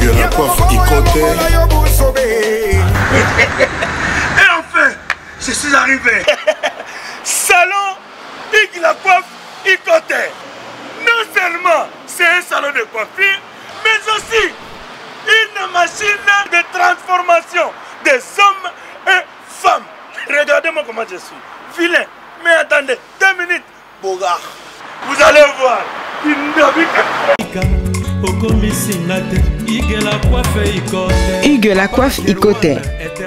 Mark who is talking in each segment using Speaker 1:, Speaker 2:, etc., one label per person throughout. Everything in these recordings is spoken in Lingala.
Speaker 1: Hugues la coiffe Ikote.
Speaker 2: Et enfin, je suis arrivé. Salon Hugues la coiffe Ikote. Non seulement c'est un salon de coiffure, mais aussi une machine de transformation des hommes et femmes. Regardez-moi comment je suis. Vilain. Mais attendez, deux minutes. Bogard. Vous allez voir.
Speaker 3: Hugues la coiffe Ikote,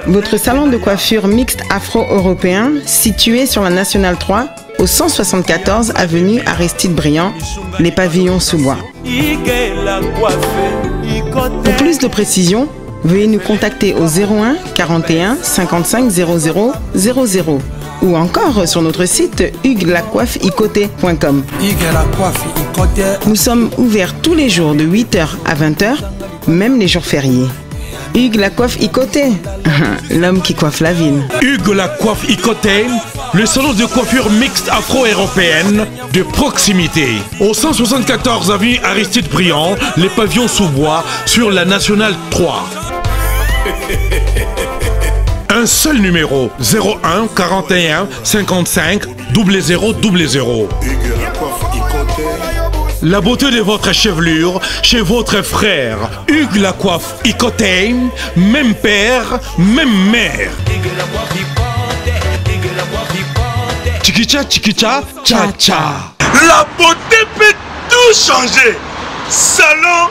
Speaker 3: votre salon de coiffure mixte afro-européen situé sur la Nationale 3 au 174 avenue Aristide Briand, les pavillons sous bois. Pour plus de précisions, veuillez nous contacter au 01 41 55 00 00 ou encore sur notre site hugueslacoiffeikote.com. Nous sommes ouverts tous les jours de 8h à 20h, même les jours fériés. Hugues la coiffe Ikote, l'homme qui coiffe la ville.
Speaker 4: Hugues la coiffe Ikote, le salon de coiffure mixte afro-européenne de proximité. Au 174 avenue Aristide Briand, les pavillons sous bois sur la Nationale 3. Un seul numéro 01 41 55 00 00. La beauté de votre chevelure chez votre frère Hugues Lacoiffe Ikote, même père, même mère. Chikicha chikicha cha cha.
Speaker 2: La beauté peut tout changer. Salon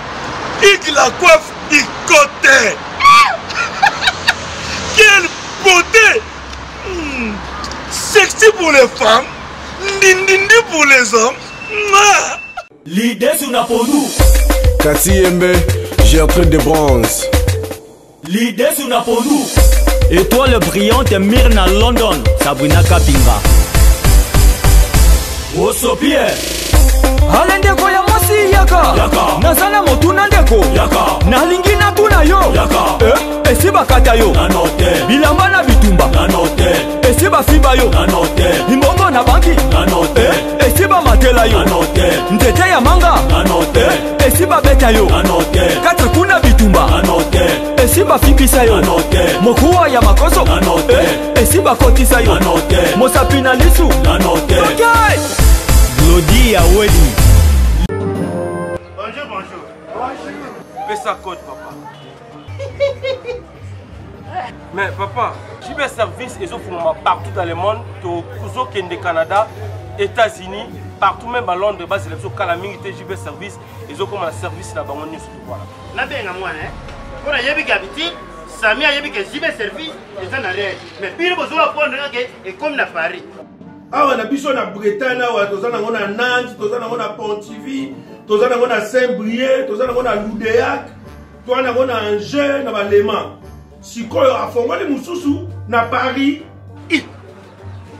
Speaker 2: Hugues Lacoiffe Ikote. Quelle beauté hmm. Sexy pour les femmes, ndindindi pour les hommes.
Speaker 5: L'idée sur na pondu.
Speaker 1: Cathy Yembe, Gertrude de bronze.
Speaker 5: L'idée sur na pondu. Étoile brillante Myrna London, Sabrina Kapinga. Osopie. Ale ndeko ya mwasi yaka, naza na motuna ndeko, nalingi natuna yo eh, esi bakata yo bilamba na bitumba esi bafiba yo mbongo na banki eh, esi bamatela yo nzete ya manga eh, esi babeta yo kati kuna bitumba esi bafibisa yo mokuwa ya makoso esi bakotisa yo mosapi na lisu okay. Glody Aweli.
Speaker 2: Bonjour, bonjour. Bonjour. Pesa code, papa. Mais papa, JB Service ezofungama partout dans le monde, tozokende Canada, États-Unis, partout même à Londres, bazela biso kala mingi te JB Service ezokoma na service na bango nyonso voilà.
Speaker 6: Nabenga mwana eh? Mpo nayebi ke habitude Sami ayebi ke JB Service eza na réel mais bino bozola prendre kaka ekomi na Paris.
Speaker 7: Awa na biso na Bretagne awa toza nango na Nantes, toza nango na Pontivy, toza nango na Saint-Brieuc, toza nango na Loudéac, toza nango na Angers na Balema. Sikoyo afongoli mosusu na Paris.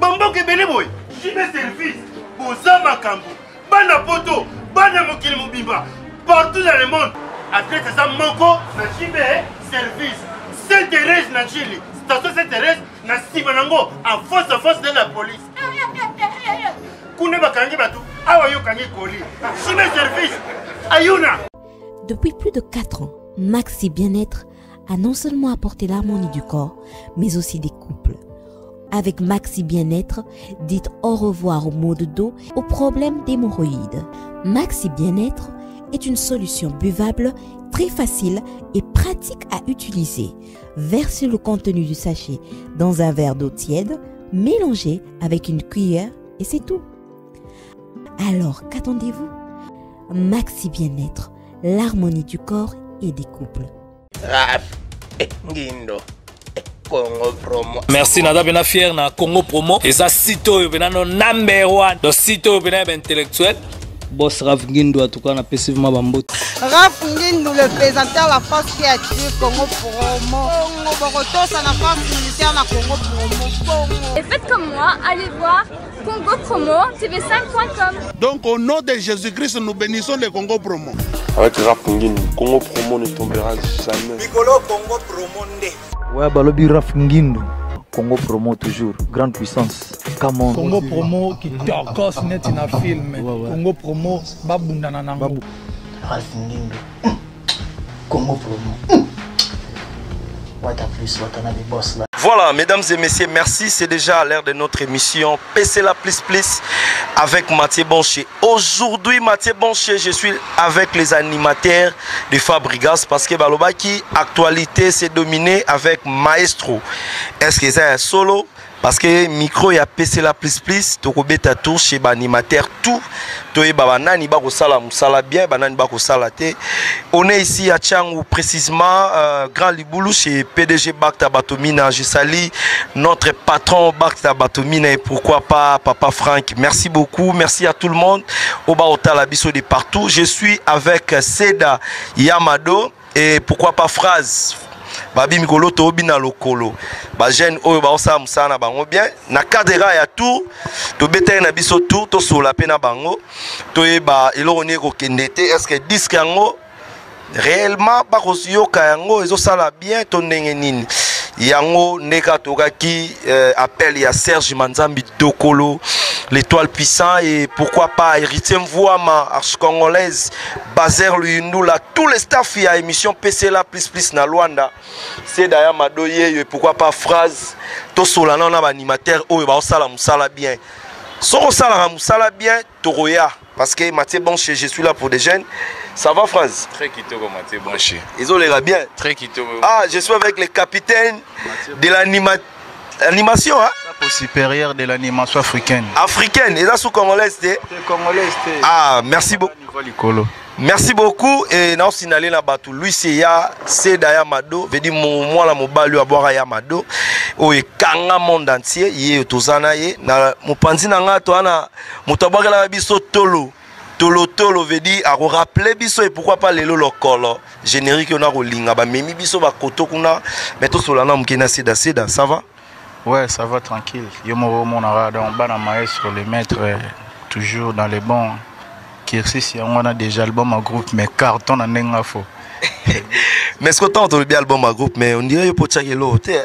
Speaker 6: Bamboka ebele boye. JB Service boza makambo bana poto bana mokili mobimba partout dans le monde adresse eza moko na JB Service Saint Thérèse na Chili station Saint Thérèse na nsima nango en face en face de la police kuna bakangi bato awa yo okangi koli JB Service ayuna.
Speaker 8: Depuis plus de 4 ans, Maxi Bien-être a non seulement apporté l'harmonie du corps, mais aussi des couples. Avec Maxi Bien-être, dites au revoir aux maux de dos, aux problèmes d'hémorroïdes. Maxi Bien-être est une solution buvable, très facile et pratique à utiliser. Versez le contenu du sachet dans un verre d'eau tiède, mélangez avec une cuillère et c'est tout. Alors, qu'attendez-vous? Maxi Bien-être, l'harmonie du corps et des couples.
Speaker 9: Raf, eh, Ngindo, eh, Congo Promo.
Speaker 10: Merci naza pena fier na Congo Promo eza site oyo pena no number one donc site oyo pena ya ba intellectuel.
Speaker 11: Boss Raf Ngindu en tout cas na pesi vraiment ba mbote.
Speaker 12: Raf Ngindu le présentateur la force qui attire Congo Promo. Congo Borotosa na force militaire na Congo Promo. Congo.
Speaker 13: Et faites comme moi, allez voir Congo Promo TV5.com.
Speaker 7: Donc au nom de Jésus-Christ, nous bénissons le Congo Promo.
Speaker 1: Avec Raf Ngindu, Congo Promo ne tombera jamais.
Speaker 6: Mikolo Congo Promo nde.
Speaker 11: Ouais, balobi Raf Ngindu. Congo Promo toujours, grande puissance. Come on.
Speaker 14: Congo Promo qui tokos neti na film. Ouais, ouais. Congo Promo babundana nango.
Speaker 9: Raf Ngindu.
Speaker 11: Congo promo. Hum. Wata plus, Watanabe boss là.
Speaker 15: Voilà, mesdames et messieurs, merci. C'est déjà l'heure de notre émission PC la plus plus avec Mathieu Boncher. Aujourd'hui, Mathieu Boncher, je suis avec les animateurs de Fabrigas parce que Balobaki, actualité, s'est dominée avec Maestro. Est-ce que c'est un solo parce que micro ya PC la plus plus tokobeta tour chez baanimateur tout toyeba banani bakosala mosala bien banani bakosala te on est ici à Tshangu précisément euh, Grand Liboulou chez PDG Bakta Batomina je salue notre patron Bakta Batomina et pourquoi pas papa Franck merci beaucoup merci à tout le monde oba otala biso de partout je suis avec Seda Yamado et pourquoi pas phrase babi mikolo tobina lokolo bajeune oyo baosala mosala na bango bien na cadre ya tour tobetaki na biso tour tosola mpe na bango toyeba eloko nini ekokende te est ce que disque yango réellement bakoyoka yango ezosala bien to ndenge nini yango nde kaka tokaki euh, appel ya serge manzambi dokolo l'étoile puissant et pourquoi pas héritier mvuama arche congolaise bazer luyindula tout le staff ya émission pcla plus plus na luanda seda ya mado yeyo et pourquoi pas phrase tosola nao na baanimateur oyo baosala mosala bien soki osalaka mosala bien tokoya parce que Mathieu Bonche je suis là pour des jeunes ça va phrase
Speaker 16: très kitoko Mathieu Bonche
Speaker 15: ezoleka bien
Speaker 16: très kitoko
Speaker 15: ah je suis avec le capitaine de l'animation animation hein?
Speaker 16: supérieur de l'animation africaine
Speaker 15: africaine eza sous congolaise te
Speaker 16: congolaise te
Speaker 15: ah merci beaucoup merci beaucoup et naosinale na bato luis eya seda ya mado vedi mwana mobali oyo abwaka ya mado oyo ekanga monde entier ye toza na ye na mopanzi na ngai toza na moto abwakelaka biso tolo tolotolo vedi akorappele biso et pourquoi pas lelo lokolo générique oyo nakolinga bamemi biso bakoto kuna mais tosola na moke na seda seda ça va
Speaker 16: Ouais, ça va tranquille. Yo moko omonaka donc bana maestro le maître euh, toujours dans les bons. Kirsis yango wana déjà album à groupe mais carton na ndenge afo.
Speaker 15: mais ce que tant tolobi album à groupe mais on dirait yo potiaki eloko te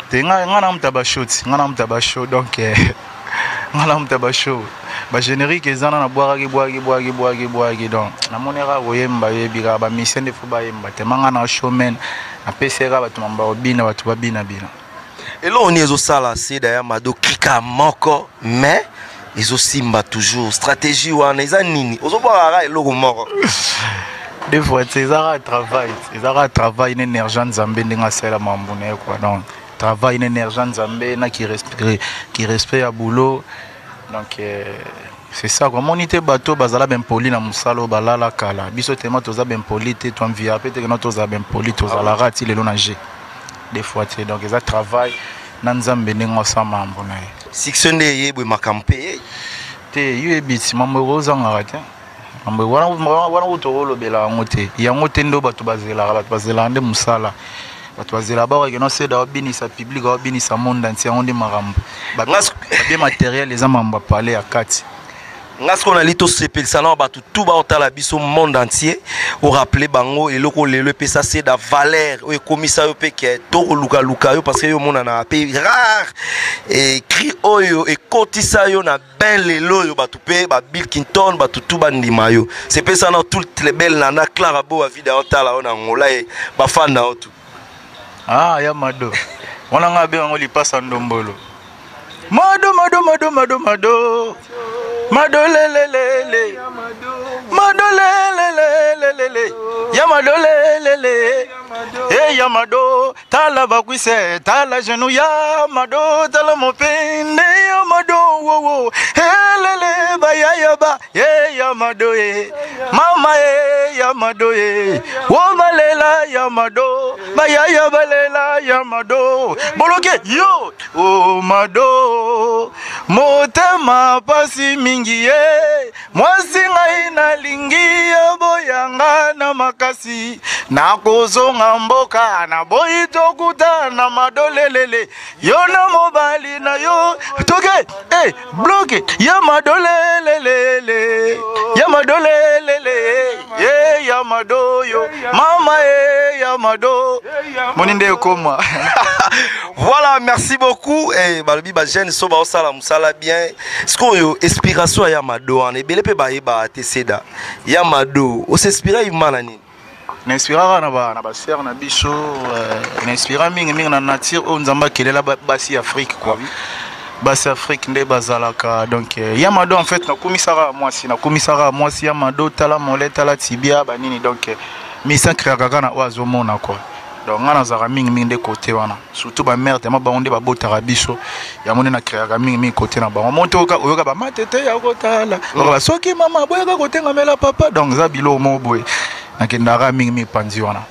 Speaker 16: te nga nga na muta ba show nga na muta ba show donc eh, nga na muta ba show ba générique eza na nabwakaki bwaki bwaki bwaki bwaki donc namoni kaka koyemba yoyebi kaka ba musicien nde fo bayemba te ma nga na showman napesi kaka bato mamba kobina bato babina bina
Speaker 15: eloko nini ezosala seda ya mado kika moko mais ezosimba toujours stratégie wana eza nini ozobwaka kaka eloko moko
Speaker 16: des fois eza kaka travail eza kaka travail na énergie ya nzambe ndenge asala mambo na ye quoi donc travail na énergie ya nzambe na ki respect ya boulot donc euh, c'est ça quoi omoni te bato bazala bempoli na mosala oyo balala kala biso tema toza bempoli te toenvia mpe te kena tozala bempoli tozalaka ti lelo na g des fois te donc eza travail na nzambe ndenge osala mambo na ye
Speaker 15: succès nde eyebwe makambo mpe
Speaker 16: te yo ebiti mambo ekozangaka te mambo wana kutu okolobela yango te yango te nde bato bazelaka bato bazelaka nde mosala bato bazela bakake no seda abinisa public abinisa monde entier yango nde makambo babie matériel eza mambo ya palais ya kati
Speaker 15: nga sikoyo nali tosepelisa na bato tu baotala biso monde entier orappele bango eloko lelo epesa seda valeur oyo ekomisa yo mpe ke tokolukaluka yo parce que yo omonana mpe rare ecri oyo ekotisa yo na bain lelo oyo bato mpe ba bill clinton bato tu bandima yo sepesa na toutes les belles nana clara boa vida otala yo na angola ye bafan na yo tu
Speaker 16: ah ya mado wana nga abenga yango lipasa ndombolo mado mado mado mado mado mado lelelele mado lelelelele ya mado lelele e ya mado tala bakwise tala genou ya mado tala mopende ya mado wowo elele bayaya ba ye ya mado ye mama ye ya mado ye wo balela ya mado bayaya balela ya mado boloke yo o mado motema pasi mingi ye mwasi ngai nalingi yo boyanga na makasi nakozonga mboka naboyi tokuta na madolelele yo na mobali na yo toke hey, eh, bloke ya madolelelele ya madolelele ye ya mado yo mama ye ya mado moni nde ekoma
Speaker 15: voilà merci beaucoup eh, balobi bajeune so baosala mosala bien sikoyo inspiration ya mado wana ebele mpe bayebaka te seda ya mado osinspira ima na nini?
Speaker 16: Na inspiraka na ba na ba sœur na biso, euh, na inspira mingi mingi na nature oyo Nzambe akelela basi ya Afrique quoi. Ah basi Afrique nde bazalaka donc euh, ya mado en fait nakumisaka mwasi nakumisaka mwasi ya mado tala mole tala tibia banini donc euh, misa créaka kaka na oyo azomona quoi donc ngai nazalaka mingimingi nde kote wana surtout bamare tema bango nde babotaka biso yango nde na créaka mingimingi kote na bango moto oyoka bamatete ya kotala mm. soki mama aboyaka kotengamela papa donc eza biloko moko boye nakendaka mingimingi panzi wana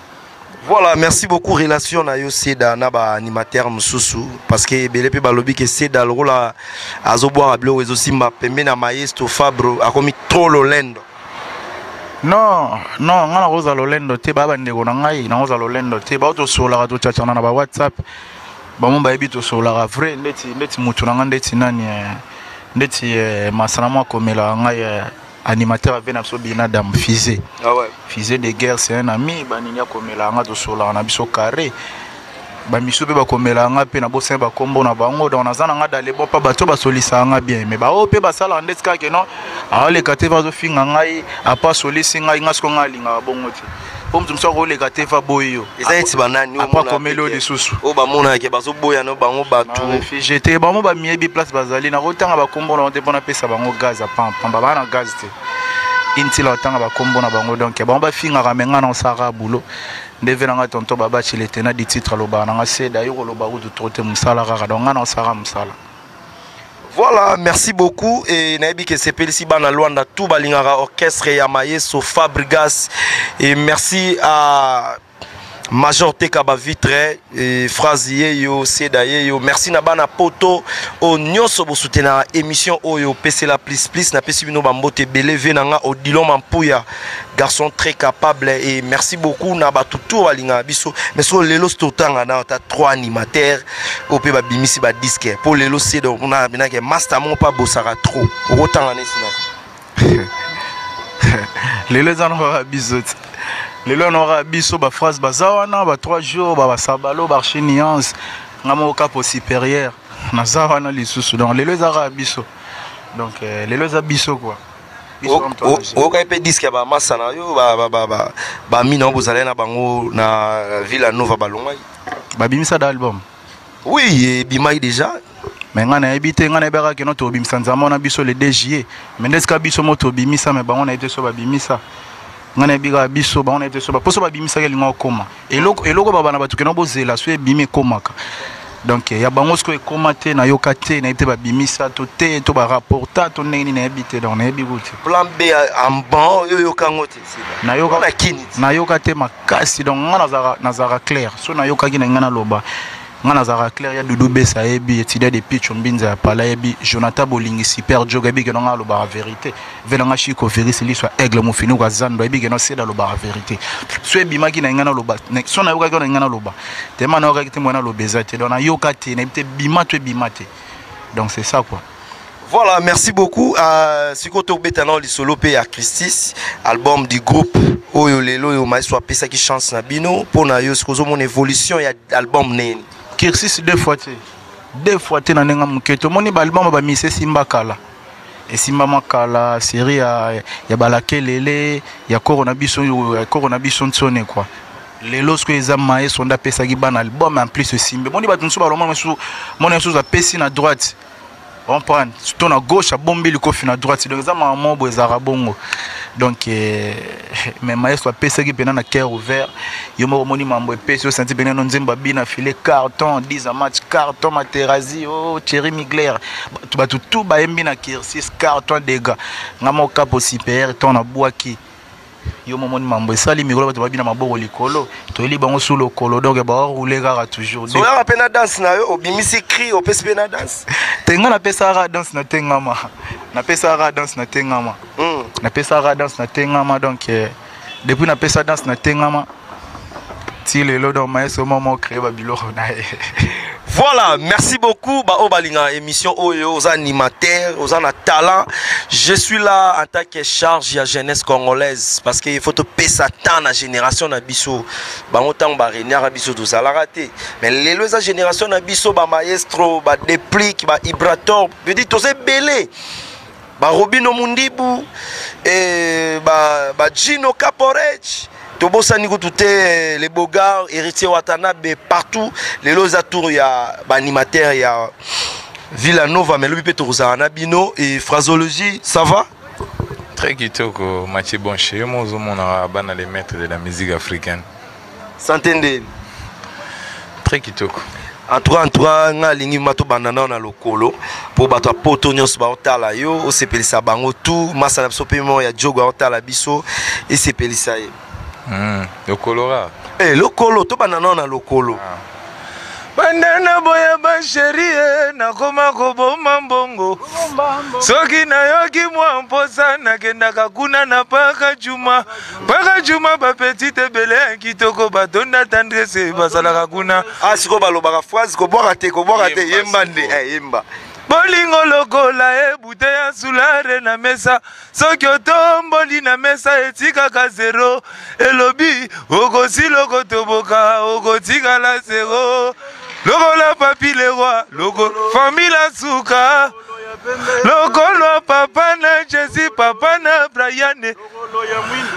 Speaker 15: Voilà, merci beaucoup. Relation na yo Seda na ba animateur mususu parce que ebele pe balobi que Seda lokola azoboire biloko ezosimba pembe na maestro Fabro akomi trop lolendo.
Speaker 16: Non, non, nga nakozala lolendo te, ba bandeko na ngai nakozala lolendo te, ba tosololaka tochachana na ba WhatsApp. Bango bayebi tosololaka vrai ndeti ndeti mutu na nga ndeti nani eh, ndeti eh, masana mwa akomelaka ngai eh, animateur ave na biso Binadam Fusée.
Speaker 15: Ah ouais.
Speaker 16: Fusée de guerre c'est un ami, banini akomelaka nga tosololaka na biso carré. Bamisu mpe bakomelaka nga mpe nabosani bakombo na bango donc naza na nga dans le bon pa bato basolisaka nga bien mais baoyo mpe basalaka ndeti kaka ke non aoleka te bazofinga ngai apa asolisi ngai nga siko ngai alingaka bongo te mpo moto mosusu akoleka te fa boyi yo
Speaker 15: eza neti banani
Speaker 16: apa akomeli yo lisusu
Speaker 15: oyo bamonaka bazoboya no bango bato
Speaker 16: refugie te bango bamiyebi place bazali nakotanga bakombo na bango te mpo napesa bango gaz ya pampamba baa na gaz te intila otanga bakombo na bango donc bango bafingaka me ngai naosalaka boulot nde ve na nga tonton baba chilete na di titre alobaka na nga seda yo koloba kutu trop te mosala kaka donc nga na osaka mosala.
Speaker 15: Voilà, merci beaucoup. Et nayebi ke sepelisi bana Luanda tout balingaka orchestre ya Mayeso Fabregas. Et merci à Major Teka ba vitre et phrase yeyo seda yeyo. Merci na bana poto o nyonso bo soutenir émission oyo pesela plus plus na pesi bino ba mbote beleve na nga Odilon Mampuya. Garçon très capable et merci beaucoup na bato tout balingaka biso mais so lelo totanga na ata trois animateurs oyo mpe babimisi badisque mpo lelo sedo kuna binake master moko mpe abosaka trop okotanga nesi na
Speaker 16: lelo eza nokaka biso ti lelo nokaka biso baphrase baza wana ba 3 jours babasabalo baarchi nuance nga moko kapo supérieur naza wana lisusu donc lelo eza kaka biso donc euh, lelo eza biso quoi
Speaker 15: oyokaki mpe diske ya bamasa na yo bami na yo bozalaki na bango na villa nova balongwaki
Speaker 16: babimisa da album
Speaker 15: oui ebimaki déjà
Speaker 16: me ngai nayebi te ngai nayebaka keno tobimisa nzambe wana biso le 2 juillet me nde esika biso mo tobimisa me bango nayebi te so babimisa ngai nayebi kaka biso bango nayebi te so mpo so babimisaki elinga okoma eloko eloko babana bato kena bozela so ebimi ekomaka donc ya bango sikoyo ekoma te nayoka te nayebi te babimisa to te to barapporta to ndenge nini nayebi te donc nayebi ku te
Speaker 15: plan b en bon oyo oyoka yango te
Speaker 16: nayoka nayoka te makasi donc ngai nazalaka clair so nayokaki na ngai naloba ngai nazalaka clair ya dudu besa ayebi etudia de picho mbinza ya pala ayebi jonathan bolingi super jogo ayebi keno ngai alobaka verité ve na ngai chiko verisi liso ya aigle mofinuku ya zando ayebi keno seda alobaka verité so ebimaki na ngai naloba so nayokaki na ngai naloba tema nayokaki te moye naloba eza te donc nayoka te nayebi te bima to ebima te donc c'est ça quoi.
Speaker 15: Voilà, merci beaucoup. Euh, sikoyo tobeta nao lisolo mpe ya Christis, album du groupe oyo lelo oyo maestro apesaki chance na bino mpo na yo sikoyo ozomona évolution ya album nini?
Speaker 16: Kirsis deux fois te deux fois te na ndenge moke tomoni baalbum bamise esimba kala esimbama kala série ya, ya balakelele ya koro na biso ya koro na biso nsone quoi lelo sikoyo eza maestro nde apesaki bana album en plus esimbi moni bato mosusu balomona mosusu mona mosusu apesi na droite comprendre to na gauche abombi likofi na droite donc eza makambo moko boye ezalaka bongo donc eh, mais maestro apesaki mpena na cœur ouvert yo moko omoni mambo epesi osanti mpena no nzembo abina file carton 10 match carton materazi o oh, thierry migler bato bato tout bayembi na kirsis carton dega nga moko kapo supérieur to nabwaki yo momoni mambo esali mikolo bato babina maboko likolo toyeli bango su lokolo donc baroule kaka toujours
Speaker 15: oyaka mpe na danse na yo obimisi cri opesi mpe na danse
Speaker 16: te ngai napesaka danse na tengama napesaka danse na tengama hmm. napesaka danse na tengama donc eh, depuis napesa danse na tengama ti lelo donc maestro moko créé babiloko na ye.
Speaker 15: Voilà, merci beaucoup. Ba obalinga émission oyo aux animateurs, aux na talent. Je suis là en tant que charge ya jeunesse congolaise parce que il faut te pesa temps na génération na biso. Bango tango ba regnara biso tozalaka te. Mais lelo eza génération na biso ba maestro, ba déplique, ba ibrator, je dis toza ebele. Ba Robino Mundibu et ba ba Gino Caporech. Tobosani kutu te eh, les bogards, héritier Watanabe partout. Lelo eza tour ya ba animateur ya Villanova mais lobi pe tokozala na bino et phrasologie, ça va?
Speaker 16: Très kitoko Mathieu Bonche, yo moko ozomonaka bana les maîtres de la musique africaine.
Speaker 15: Santé ndeni?
Speaker 16: Très kitoko.
Speaker 15: En tout cas, en tout cas, nga alingi ma tobanda nao na lokolo mpo bato ya poto nyonso baotala yo osepelisa bango tout masa na biso mpe moko ya jogo aotala biso esepelisa ye.
Speaker 16: Lokolo ra.
Speaker 15: Eh, lokolo tobanda nao na lokolo.
Speaker 16: Banda na boya ba cherie nakoma koboma mbongo soki nayoki mwa mposa nakendaka kuna na paka juma paka juma bapetite ebele ya kitoko batonda tendresse bazalaka kuna.
Speaker 15: Ah, sikoyo balobaka phrase kobwaka te kobwaka te yemba nde eh, yemba.
Speaker 16: Bolingo lokola ebute ya sulare na mesa soki otomboli na mesa etikaka zero elobi okosila okotoboka okotikala zero lokola papi leroy loko famille la suka lokolo papa na jesi papa na brian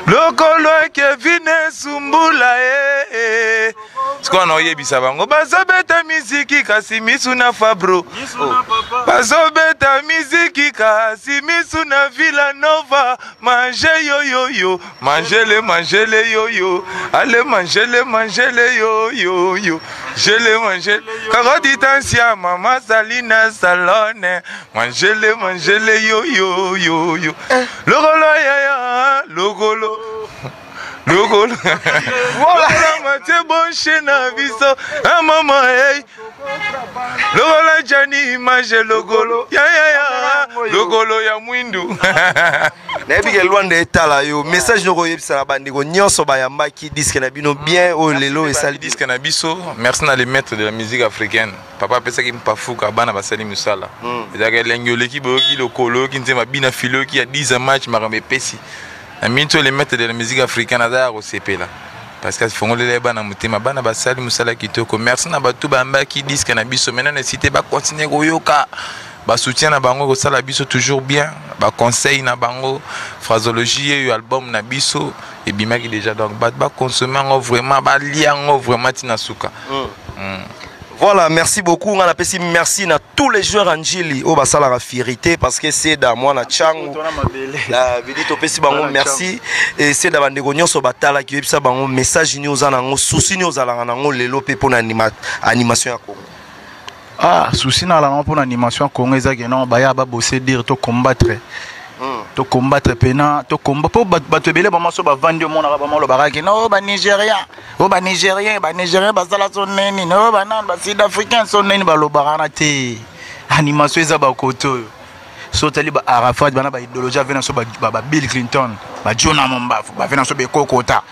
Speaker 16: lokolo kevin esumbula e sikoyo na oyebisa bango bazobeta miziki kasi misu na fabro bazobeta miziki kasi misu na villanova mange yoyoyo mangele mangele yoyo ale mangele mangele yoyoyo jele mangele kakoti tansia mama salina salone mangele mangele yoyoyoyo lokolo yaya lokolo lokolo lokola matie bonche na biso a mama hey lokola jani image lokolo yayaya lokolo ya mwindu.
Speaker 15: Nayebi ke Lwanda etala yo message noko oyebisa na bandeko nyonso bayambaki disque na bino bien oyo lelo esali
Speaker 16: disque na biso. Merci na le maître de la musique africaine papa apesaki mpafuka bana basali mosala. Ezalaka elengi oleki boyoki lokolo oyoki nzemba bina fili oyoki ya 10 match makambo epesi na miniti oyo le maître de la musique africaine aza ya kosepela parce que afongolela ye bana motema bana basali mosala kitoko. Merci na bato bayambaki disque na biso maintenant na esite bakontinue koyoka basoutien na bango kosala biso toujours bien baconseil na bango phrasologie yeyo album na biso ebimaki déjà donc bato bakonsome yango vraiment balia yango vraiment ntina suka.
Speaker 15: Voilà, merci beaucoup. On appelle merci à tous les joueurs Angili au basala la fierté parce que c'est dans moi na changu. La vidéo pesi bango merci et c'est dans bandeko nyonso batala qui yebisa bango message ni oza nango souci ni ozalaka nango lelo pe pona animation ya Congo.
Speaker 11: Ah, souci na la pona animation ya Congo ezaki non baya ba bosser dire to combattre. To combattre pena to combat po bato ebele ba maso ba vandi omonaka ba malo baraki no ba Nigeria o ba Nigérien ba Nigérien basala so neni no ba nani ba Sud Africain so neni balobaka na te animation eza bakoto oyo so otali ba Arafat bana ba idéologie ave na so ba ba Bill Clinton ba Jonah Mombafu ba na so bekokota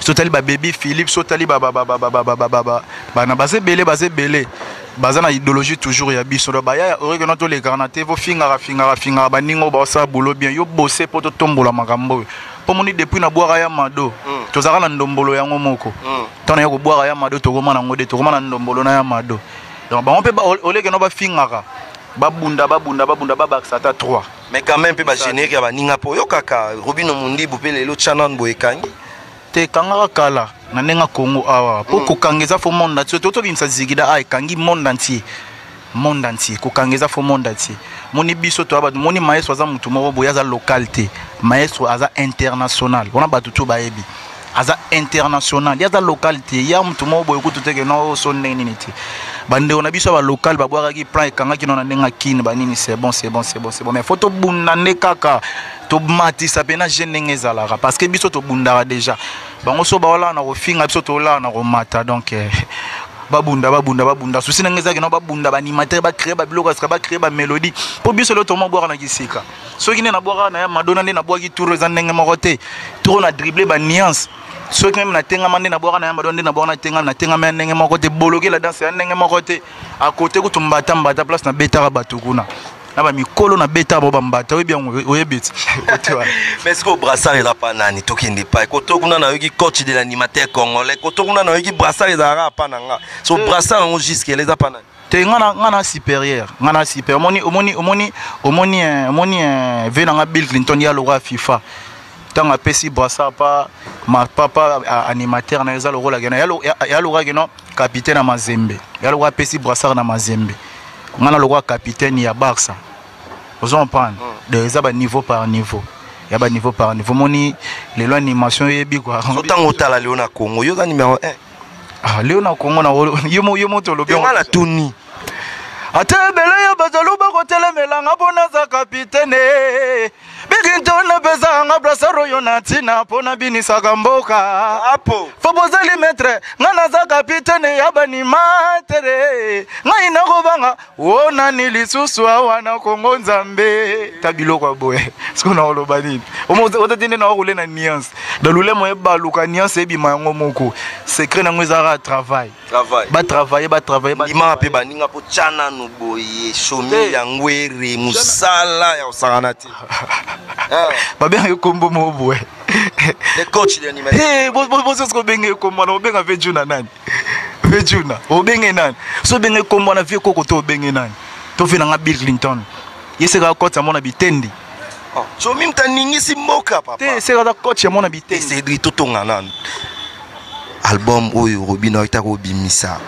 Speaker 11: so otali ba Baby Philippe so otali ba ba ba ba ba ba ba ba ba bana baza ebele baza ebele baza na idéologie toujours ya biso donc baya ya oreke no tolekaka na te fo fingaka fingaka fingaka baninga oyo baosala boulot bien yo bose mpo totombola makambo oyo mpo moni depuis na bwaka ya mado tozalaka na ndombolo yango moko ntango na ye kobwaka ya mado tokoma nango de tokoma na ndombolo na ya mado donc bango mpe oleke no bafingaka babunda babunda babunda babakisa ata 3
Speaker 15: Mais quand même pe ba générique ya baninga po yo kaka Robino Mundibu pe lelo chanan boye kangi.
Speaker 11: Te ekangaka kala na ndenge ya Congo awa po kokanga eza fo monde entier to tobimisa zigida a ekangi monde entier monde entier kokanga eza fo monde entier moni biso toya bato moni maestro aza motu moko boye aza local te maestro aza international wana bato to bayebi aza international ye aza local te ya motu moko boye kutu te ke no so ndenge nini te bandeko na biso ya balocal babwakaki plan ekangaki no na ndenge ya kine banini c'est bon c'est bon c'est bon c'est bon mais faut tobunda nde kaka tomatisa mpe na jeune ndenge ezalaka parce que biso tobundaka déjà bango so baolala na kofinga biso tolala na komata donc babunda babunda babunda susi ndenge ezalaki no babunda baanimateur bacrée babiloko ya sika bacrée bamélodie mpo biso lelo toma bwaka na kisika soki nde nabwaka na ya madonna nde nabwaki tour eza ndenge moko te tour na dribble banuance soki meme natengama nde nabwaka na ya madonna nde nabwaka natengama natengama ya ndenge moko te boloke la danse ya ndenge moko te akote kutu mbata mbata place nabetaka bato kuna na bamikolo nabetaka bao bambata oyebi yango oyebi ti kote wana.
Speaker 15: Mais est-ce que brassard eza pa nani tokende pa koto kuna nayoki coach de l'animateur congolais koto kuna nayoki brassard ezalaka pa na nga so brassard yango jusque là eza pa nani?
Speaker 11: Te nga na supérieur nga na supérieur omoni omoni omoni omoni omoni ve na nga Bill Clinton ya lokola FIFA. Ntango apesi brassard pa ma papa animateur na eza lokola keno ya lokola keno capitaine ya Mazembe, ya lokola apesi brassard na Mazembe, nga na lokola capitaine ya Barça. Ozo comprendre? Donc eza ba niveau par niveau, ya ba niveau par niveau. Moni lelo animation oyebi quoi.
Speaker 15: Ntango otala lelo na Congo, yo oza numéro 1.
Speaker 11: Ah, lelo na Congo na yo moto olobi.
Speaker 15: Nga na tuni.
Speaker 11: Ata ebele ya bazalo bakotelemelanga mpo naza kapitene bikinto napesanga brassard oyo na ntina mpo nabinisaka mboka
Speaker 15: apo
Speaker 11: fo bozali maître nga naza kapitene ya banimatere ngai nakobanga o nani lisusu awa na Kongo Nzambe ta biloko ya boye. Soki na oloba nini otati nde na okole na nuance da lolemo ebaluka nuance ebima yango moko. Secret nango ezalaka travail, batravaille, batravaille.
Speaker 15: Ndimaka mpe baninga mpo tya nanu boye shomi ya ngwere mosala ya kosakana te.
Speaker 11: Babengaki kombo moko boye.
Speaker 15: Le coach de l'animation.
Speaker 11: Bososi kobenge kombo wana, obenga mpe juna nani? Mpe juna obenge nani? So obenge kombo wana vie koko to obenge nani? To vie nanga Bill Clinton ye seka coach ya mona bitendi.
Speaker 15: Chomi moto aningisi mboka papa.
Speaker 11: Te, seka aza coach ya mona bitendi.
Speaker 15: Cédric, totonga nanu album oyo Robino akita kobimisa.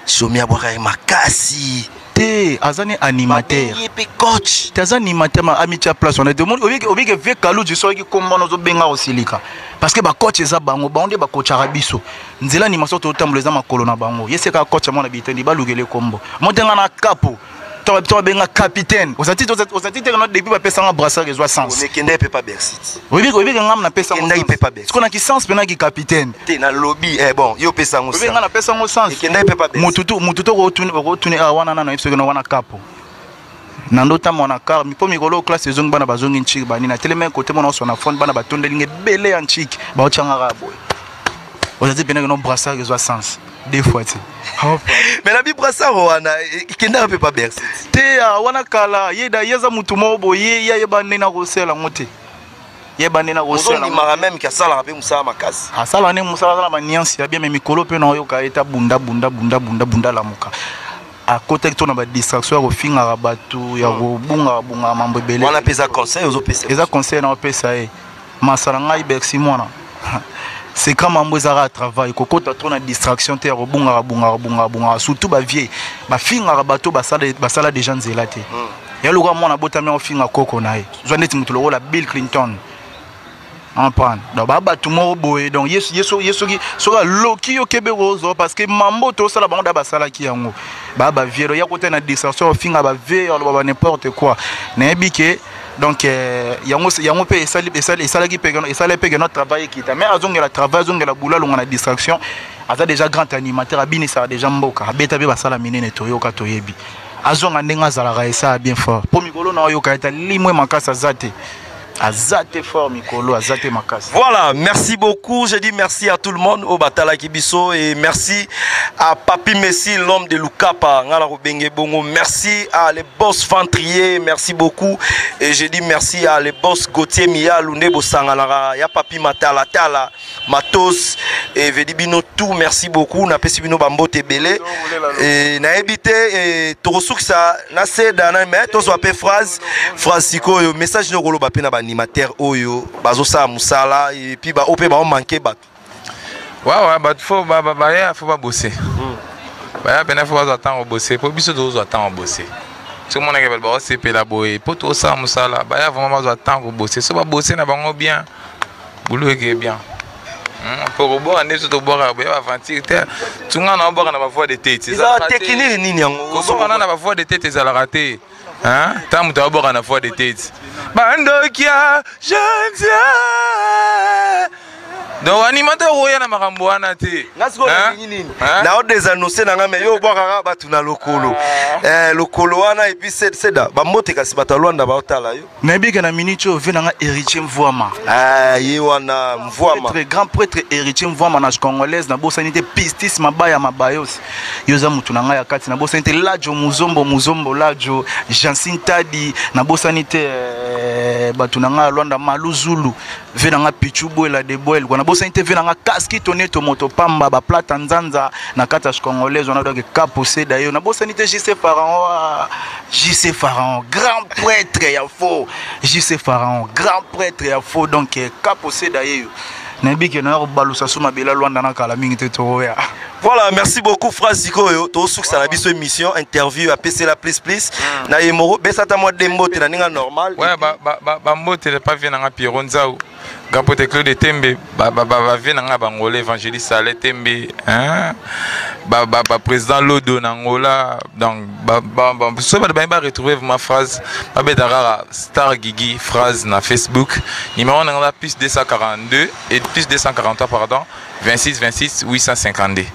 Speaker 15: Chomi abwaka ye makasi.
Speaker 11: Te, aza ne animateur.
Speaker 15: Ye mpe coach.
Speaker 11: Te, aza animateur ma amitia place wana te. Obike vie Kaluji soki kombo wana ozobenga kosilika parce que bacoach eza bango, bango nde bacoachaka biso nzela animation totambola eza makolo na bango. Ye seka coach ya mwana bitendi, balukele kombo motenga na kapo to babenga capitaine. Ozati te no depuis bapesanga brassard ezwa sens.
Speaker 15: Ekende mpe pa Bercy.
Speaker 11: Oyebi ngam napesa
Speaker 15: Ekendaki mpe pa Bercy.
Speaker 11: Siko na kisens mpe naki capitaine.
Speaker 15: Te, nalobi bon, yo opesa yango.
Speaker 11: Oyebi nga napesa yango sens.
Speaker 15: Ekendaki mpe pa Bercy.
Speaker 11: Mutu to okotuni awa wana nano yebi soki na wana kapo na ndo tambo na car mpo mikolo classe ezongi, bana bazongi ntiki banini atelemi kote mona oswa na fond, bana batondelinga ebele ya ntiki baotyangaka boye. Ozati pene no brassard ezwa sens deux fois te.
Speaker 15: Mais na bi brassard wana ekendaka mpe pa Bercy.
Speaker 11: Te, wana kala ye da ye aza mutu moko boye, ye ayeba nde na kosala yango te, yeba nde na kosala.
Speaker 15: Ozondimaka meme ke asalaka mpe mosala makasi.
Speaker 11: Asala nde mosala, aza na baniance ya bien, mais mikolo mpe na oyoka ye ta bunda bunda bunda bunda bunda lamuka akotaki to na badistraction ya kofingaka bato, ya kobungaka bungaka mambo ebele.
Speaker 15: Wana mpe eza conseil ozopesa?
Speaker 11: Eza conseil na opesa ye masala ngai Bercy mwana secret mambo ezalaka travail, kokota trop na distraction te ya kobungaka bungaka bungaka bungaka, surtout bavie bafingaka bato basala déjà nzela te. Ya lokola mwana abotami aofinga koko na ye, zwa neti moto lokola Bill Clinton comprendre. Donc ba bato moko boye, donc ye soki soki aloki yo kebe kozwa parce que mambo tosala bango da basalaki yango ba baviero ya kota na distraction ofinga bavie aloba ba n'importe quoi. Nayebi ke donc yango yango mpe esali esali esalaki mpe esali mpe ke notre travail ekita, mais azongela travail, azongela boulot, alonga na distraction. Aza déjà grand animateur, abinisaka déjà mboka, abeta mpe basala minene, toyoka toyebi. Azonga ndenge azalaka, esala bien fort mpo mikolo na oyoka ete limwe makasi aza te, aza te fort mikolo, aza te makasi.
Speaker 15: Voilà, merci beaucoup. Je dis merci à tout le monde au Batala Kibiso et merci à Papi Messi, l'homme de Lukapa, Ngala Robenge Bongo. Merci à les boss Ventrier, merci beaucoup. Et je dis merci à les boss Gauthier Mia, Lunde Bosangalara, ya Papi Matala Tala, Matos et Vedi Bino tout, merci beaucoup. Na pesi bino bambote belé. Et na ebité et torosuksa na seda na mais tozo pe phrase phrase sikoyo message no koloba pe na ba animateur oyo bazosala mosala et puis ba ope ba manquer bato.
Speaker 17: Ouais, bato fo baya, fo babose, baya pena, fo bazwa ntango bose mpo biso tozozwa ntango bose. Soki omonaka bato baosepela boye mpo tosala mosala, baya vraiment bazwa ntango kobose. So babose na bango bien, boulot eke bien. Mpo kobwaka nde biso tobwaka boye baventure te, tunga na obwaka na bavoix de tête.
Speaker 15: Eza technique nini yango?
Speaker 17: Kobwaka na bavoix de tête ezalaka te. Ntango moto abwaka na voix de tête, bandokia gentil. Donc animateur oya na makambo wana te.
Speaker 15: Nga sikoyo nalingi nini? Na odésannonce na nga, me yo obwakaka bato na lokolo, lokolo wana. Et puis seda bambote kasi bato ya Lwanda baotala yo.
Speaker 11: Nayebi ke na minute oyo vie na nga Héritier Mvwama.
Speaker 15: Ye wana Mvwama.
Speaker 11: Grand prêtre Héritier Mvwama na congolaise, nabosani te Pistis Mabaya Mabayos, yo oza motu na ngai ya kati. Nabosani te Lajo Muzombo Muzombo Lajo Jansin Tadi, nabosani te. Eh, bato na ngai ya lwanda maluzulu ve na ngai pichu bwela de bwel kua nabosani te ve na ngai kaski toneto moto pamba baplata nzanza na kati ya congolaise wana donc kapose dayo nabosani te jc pharaon ah, jc pharaon grand prêtre ya faux jc pharaon grand prêtre ya faux donc eh, kapose dayeyo nayebi ke naya kobalusa so mabele lwanda na kala mingi te tokoya.
Speaker 15: Voilà, merci beaucoup Phrase sikoyo tosukisa na biso émission interview apesela plus plus na ye moko besa ata mwa de mbote na ndenge normal.
Speaker 17: Ouais, bambote pa vie na nga Pierrot Nzau, Gapote Claude Tembe, ba vie na nga bangolais évangéliste Ale Tembe, hein? Ba président Lodo na Angola, donc so bato baye ba retrouver vraiment phrase, babeta kaka Star Gigi phrase na Facebook, numéro na nga plus 242 et plus 243 pardon 26 26 852.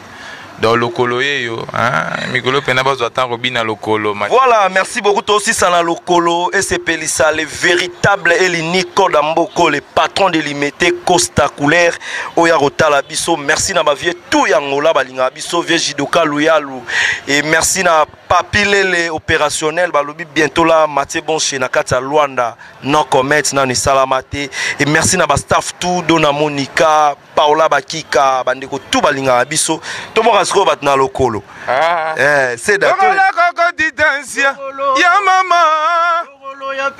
Speaker 17: Donc lokolo ye yo, hein? Mikolo mpena bazwa ntango kobina lokolo.
Speaker 15: Voilà, merci beaucoup. Tosisa na lokolo esepelisa le véritable et l'unique Code Mboko, le patron de l'Imete Costa Couleur oyo akotala biso. Merci na bavieux tout ya Angola balingaka biso, vieux Jidoka Luyalu, et merci na Papi Lele opérationnel balobi bientôt là Mathieu Bonche na kati ya Luanda non commet nano esalama te. Et merci na bastaff tout, Dona Monica, Paola Bakika, bandeko tout balingaka biso. Tomoka sikoyo bato na lokolo.
Speaker 17: Ah.
Speaker 15: Eh, seda.
Speaker 17: Lokolo koko ditansia ya mama, lokolo ya ya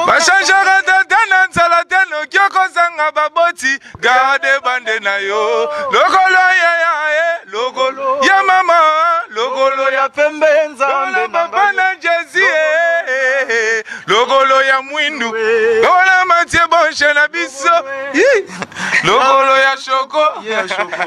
Speaker 17: bachangeaka tata na nzala te, noki okozanga baboti garde bande na yo. Lokolo ya ya e lokolo ya mama, lokolo
Speaker 11: ya pembe nzambe.
Speaker 17: Papa na Jesi, lokolo ya mwindu, lokolo ya Matie Bonche na biso, lokolo ya shoko.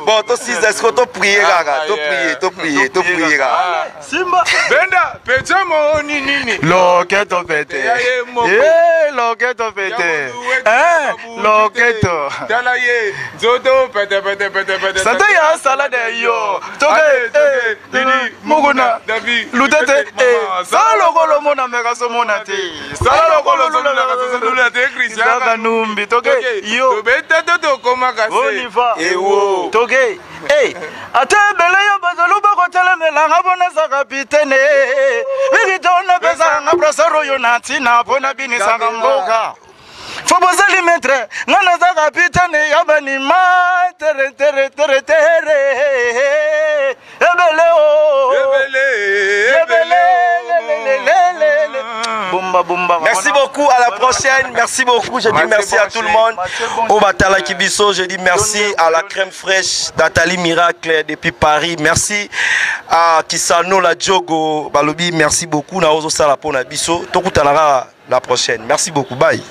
Speaker 15: Bon, tosisa siko, toprie kaka, toprie, toprie, toprie kaka.
Speaker 11: Simba.
Speaker 17: Benda pecha mooni nini.
Speaker 11: Loketo pete. Ye loketo pete. Eh, loketo.
Speaker 17: Tala ye nzoto pete pete pete pete.
Speaker 11: Sante ya salade yo. Toke eh
Speaker 17: Didi
Speaker 11: mukuna lutete eh sala lokolo mona meka so mona te.
Speaker 17: Sala lokolo so te Christian
Speaker 11: Kanumbi toke yo.
Speaker 17: Tobeta to tokomaka
Speaker 11: se. Oliva.
Speaker 17: Ewo.
Speaker 11: Toke. Hey, ate ebele yo bazolu bakotelemelanga mpona za kapitene vikitona pesanga brasar oyo na ntina mpona binisaka mboka fo bozali maître nga naza kapitene ya banima tere tere tere tere ebele o
Speaker 17: ebele.
Speaker 11: Ebele lelelelele bomba bomba.
Speaker 15: Merci beaucoup, à la prochaine. Merci beaucoup. Je dis merci à tout le monde. Au Batala Kibiso, je dis merci à la crème fraîche Nathalie Miracle depuis Paris. Merci à Kisano la Djogo Balobi. Merci beaucoup. Naozo Sala pona biso. Tokutanara la prochaine. Merci beaucoup. Bye.